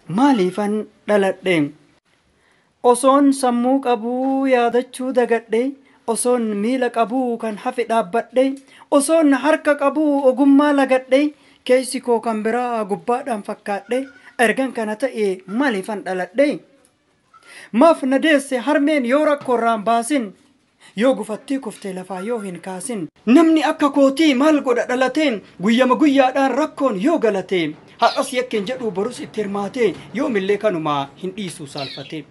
Maaliifan dhaladhe? Osoon sammuu qabuu yaadachuu dagadhe, osoon miila qabuu kan hafe dhaabbadhe, osoon harka qabuu ogummaa lagadhe, keessi koo kan biraa gubbaadhaan fakkaadhe, ergan kana ta'e maaliifan dhaladhe? Maaf na deesse harmeen yoo rakkoorraan baasin, yoo gufattii kuftee lafaa yoo hin kaasin? Namni akka kootii maal godha dhalateen guyyama guyyaadhaan rakkoon yoo galate? Har'as yakkeen jedhu borus itti hirmaate, yoomillee kanumaa hin dhiisuu saalfate.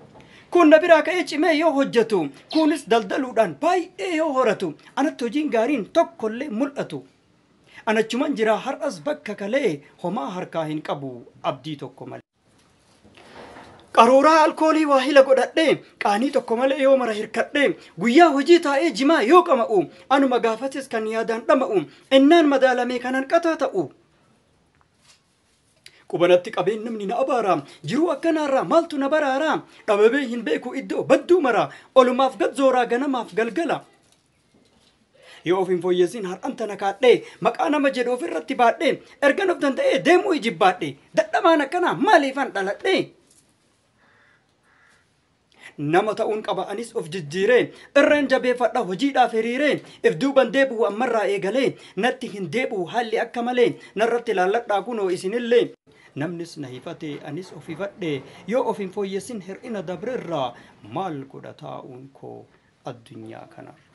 Kun na biraa ka'ee cimee yoo hojjetu, kunis daldaluudhaan baay'ee yoo horatu, anatti hojiin gaariin tokkollee mul'atu. Anachuman jira har'as bakka kalee, homaa harkaa hin qabu abdii tokko malee. Qaruuraa alkoolii waa hila godhadhe, qaanii tokko malee yoo mara hirkadhe, guyyaa hojii taa'ee jimaa yoo qama'u, anuma gaafatis kan yaadaan dhama'u, innaan madaalamee kanan qataa ta'u. Qubanatti qabeen namni na abaara, jiruu akkanaarraa maaltu na baraara? Dhabamee hin beeku iddoo badduu mara, olumaaf gad zooraa ganamaaf galgala. Yoo of hin fooyyessin har'an tana kaadhee, maqaa nama jedhu ofirratti baadhee, ergan of danda'ee deemuu ijibbaadhe, dadhabaan akkanaa maaliifan dhaladhe? Nama ta'uun qaba anis of jijjiiree, irreen jabeeffadha hojiidhaaf hiriiree, if duuban deebi'u ammarraa eegalee, natti hin deebi'u haalli akka malee, narratti ilaalladhaa kunoo isinillee. Namnis na hifate, anis of hifadhe, yoo of hin fooyyessin hir'ina dabrerraa maal godha taa'uun koo addunyaa kanarra?